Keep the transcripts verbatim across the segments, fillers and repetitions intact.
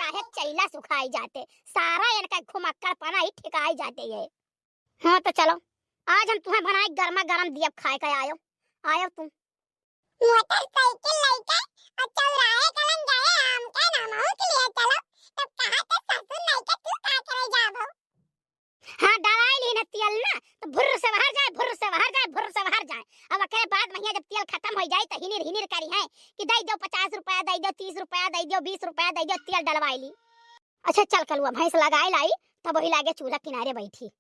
काहे चैला सुखाई जाते, सारा इनका घुमक्कड़पना ही ठिकाई जाते ये। हाँ तो चलो, आज हम तुम्हें बनाए गर्मा गर्म दियब खाए के, आयो, आयो तुम। मोटरसाइकिल लइके और चौराहे कलन जाए, हमके नमहू के लिए चलो, तब कहा तो ससुर नहीं के तू का करे जाबो। हाँ, डराई ली ना तेल ना, तो भुर्र से बाहर जाए, भुर्र से बाहर जाए, भुर्र से बाहर जाए। अब ओकरे बाद भैया जब तेल खत्म हो जाए, तो हिनिर हिनिर करी है कि दे दो पचास रुपया, दे दो तीस रुपया, दे दो बीस रुपया, दे दो, तेल डलवाई ली। अच्छा चल कलुआ, भैंस लगाए लाई, तब वही लागे चूल्हा किनारे बैठी।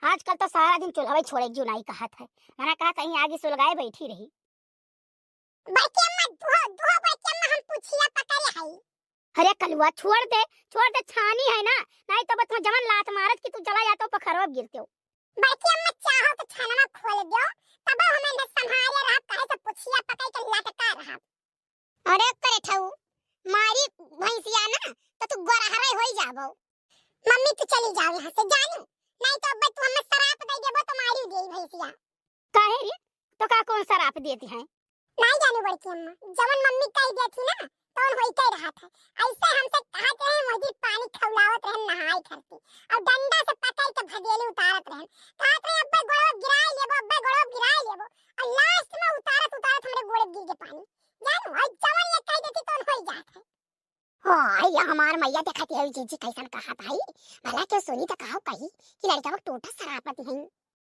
आजकल तो सारा दिन चूल्हा छोड़े जुनाई कहत है, मना कहत है आगे सुलगाए बैठी रही। बड़की अम्मा, दुहो, दुहो बड़की अम्मा, हम पुछिया पकड़े हई। अरे कलुआ, छोड़ दे, छोड़ दे, छानी है ना, नहीं तो बस जवन लात मारत कि तू चला जातो पखरवा गिरते हो। बड़की अम्मा, चाहो तो छानवा खोल दो, तब हम इन्हें संभाले रहब, कहे से पुछिया पकड़ के लटका रहब। अरे करे ठऊ, मारी भैंसिया ना, तो तू गोरहरे होई जाबो। मम्मी, तू चली जाओ यहाँ से, जानू, नहीं तो अब्बे तू हमें सराप दे देबो, तो मारी देई भैंसिया। काहे रे? तो का कौन सराप देती है? नहीं जानू बड़की अम्मा, जवन मम्मी कह देती ना, तौन होई के रहत है। ऐसे हमसे कहत रहे, वही पानी खौलावत रहन नहाए खातिर, और डंडा से पकड़ के भदेली उतारत रहन, कहत रहे, "अब्बे गोड़वा गिराए लेबो, अब्बे गोड़वा गिराए लेबो," और लास्ट में उतारत उतारत हमरे गोड़े गिर गे पानी। जानू, और जवन ये कह देती, तौन होई जात है। हाँ, ये हमार मैया देखत है, जीजी कैसन कहत है। भला केहू सुनी त काहू कही कि लड़का वो टोटा सरापत है।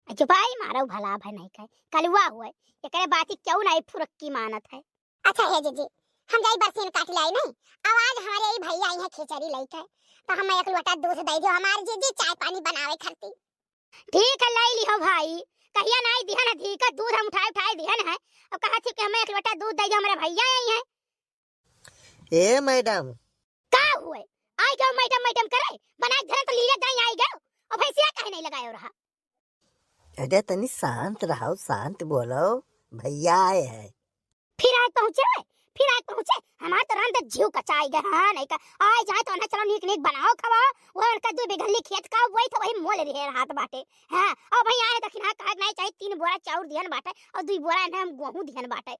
अच्छा भाई, मारो भला भय नहीं कहे, कलुआ हुए, एकरे बाती क्यों नहीं फुरक्की मानत है। अच्छा हे जीजी, हम जाई बरसीन काट लाई नहीं, अब आज हमारे यही भैया आई है खिचड़ी लेके, तो हम एक लोटा दूध दे दो हमार जीजी, चाय पानी बनावे खरती। ठीक है, लाई लिहो भाई, कहिया नहीं दिहन है धी का दूध हम उठाए उठाए दिहन है, और कहा थी कि हमें एक लोटा दूध दे दो, हमारे भैया आई है। ए मैडम। का हुए? आई गयो मैडम, मैडम करे? बनाए धरे तो लीले दाई आई गयो। और भैंसिया काहे नहीं लगायो रहा? अरे तनी शांत रहो, शांत बोलो, भैया आए हैं। फिर आए पहुँचे हुए, फिर आए पहुँचे। हमार तो रंद जीव कचाई गए, हाँ, नहीं का, आए जाए तो उन्हें चलो नीक नीक बनाओ, खवाओ। वो उनका दो बिगल्ली खेत का, वही तो वही मोल रहे हाथ बाटे। हाँ, और भाई आए दखिना काहे नहीं चाहे, तीन बोरा चाउर दिहन बाटे, और दुई बोरा इन्हें हम गेहूं दिहन बाटे।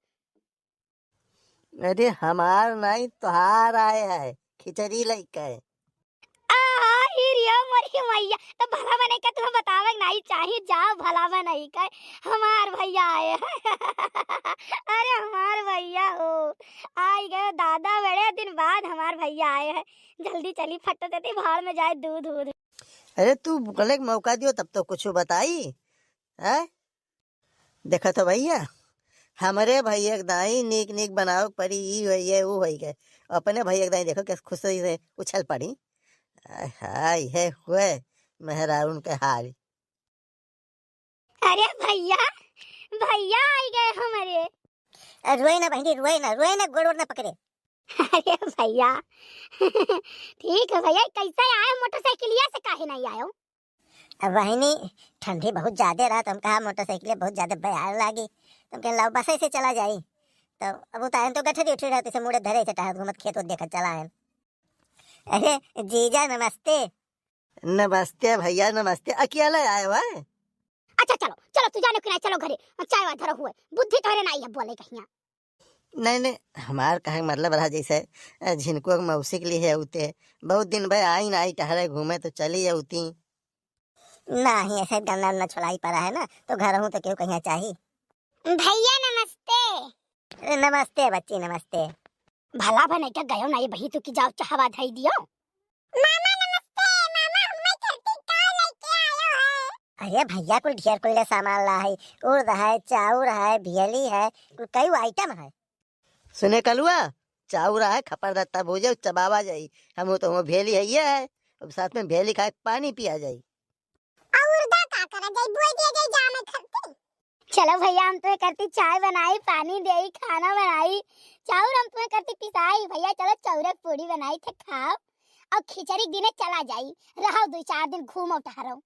अरे हमार नाई तोहार आए है, खिचड़ी लइके। आ, हिरियो मोरी मैया, तो भला बने के तुम्हें बतावे के नाई चाही, जाओ भला बने के, हमार भैया आए हैं। अरे हमार भैया हो, आई गए दादा, बड़े दिन बाद हमार भैया आए हैं। जल्दी चली, फट देती भाड़ में जाए दूध, दूध। अरे तू बोले के मौका दियो तब तो कुछ बताई, हैं? देखा तो भैया, हमरे भैया के दाई नीक नीक बनावे के पड़ी, ई होई गए, ऊ होई गए। अपने भैया के दाई देखो कैसे खुशी से उछल पड़ी। आय हाय, हे हुए मेहरारून के हाल। अरे भैया, भैया आई गए हमरे। अ, रोए ना बहनी, रोए ना, रोए ना, गोड़ वोड़ ना पकड़े। अरे भैया, ठीक है भैया, कैसे आए मोटरसाइकिलिया से, काहे नहीं आयो? अब बहिनी, ठंडी बहुत ज्यादा रहा, तो हम कहा मोटरसाइकिल बहुत ज्यादा बयार लागी, तो हम कहे लाओ बस से चला जाई। तो अब उतारन तो गठरी उठरी रहती से मुड़े धरे से टहल घूमत खेत उत देखत चला आयन। अरे जीजा नमस्ते। नमस्ते भैया, नमस्ते। अकेले आए हुआ है? अच्छा चलो, चलो तू जानो कि नहीं, चलो घरे, चाय वाय धरो हुए, बुद्धि तोहरे नहीं है बोले कहिया। नहीं, नहीं, हमार कहे के मतलब रहा जैसे, अ, झिनको के मौसी के लिए है उते, बहुत दिन भे आई ना आई टहरे घूमे तो चली जाउती। नहीं, ऐसे गन्ना उन्ना छोलाई पड़ा है ना, तो घर हूँ तो केहू कहिया चाही। भैया नमस्ते। अरे नमस्ते बच्ची, नमस्ते। भला बने क्या गयो ना ये बही तू कि जाओ चाहवा धई दियो। मामा नमस्ते, मामा हमें धरती का लेके आयो है? अरे भैया कुल ढेर कुल ले सामान ला है, उर्द है, चाउर है, भेली है, कुल कई आइटम है। सुने कलुआ, चाउर है, खपर दत्ता भूजे, चबावा जाई। हम तो हम भेली है ये है, अब साथ में भेली खाए, पानी पिया जाई। और उर्दा का करा जाई, बोल दिया जाई जामे खरती। चलो भैया, हम तुम्हें करती चाय बनाई, पानी देई, खाना बनाई, चाउर हम तुम्हें करती पिसाई। भैया चलो चौरे पूड़ी बनाई थे खाओ, और खिचड़ी दिने चला जाई, रहो दो चार दिन घूमो टहरो।